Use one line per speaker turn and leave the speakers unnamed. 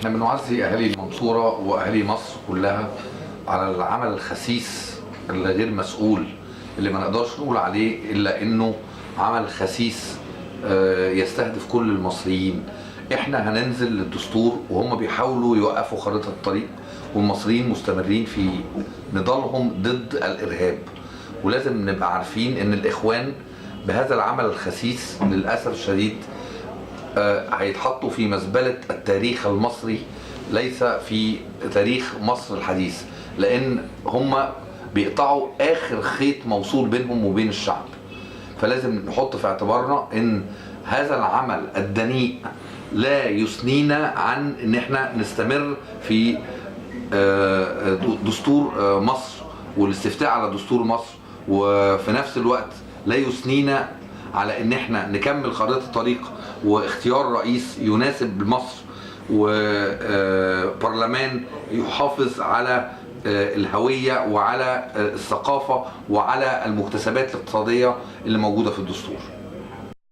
احنا بنعزي اهالي المنصورة واهالي مصر كلها على العمل الخسيس اللي غير مسؤول، اللي ما نقدرش نقول عليه الا انه عمل خسيس يستهدف كل المصريين. احنا هننزل للدستور وهم بيحاولوا يوقفوا خريطة الطريق، والمصريين مستمرين في نضالهم ضد الارهاب. ولازم نبقى عارفين ان الاخوان بهذا العمل الخسيس للاسف الشديد هيتحطوا في مزبلة التاريخ المصري، ليس في تاريخ مصر الحديث، لأن هم بيقطعوا آخر خيط موصول بينهم وبين الشعب. فلازم نحط في اعتبارنا إن هذا العمل الدنيء لا يثنينا عن إن احنا نستمر في دستور مصر والاستفتاء على دستور مصر، وفي نفس الوقت لا يثنينا على ان احنا نكمل خريطة الطريق واختيار رئيس يناسب مصر وبرلمان يحافظ على الهوية وعلى الثقافة وعلى المكتسبات الاقتصادية اللي موجودة في الدستور.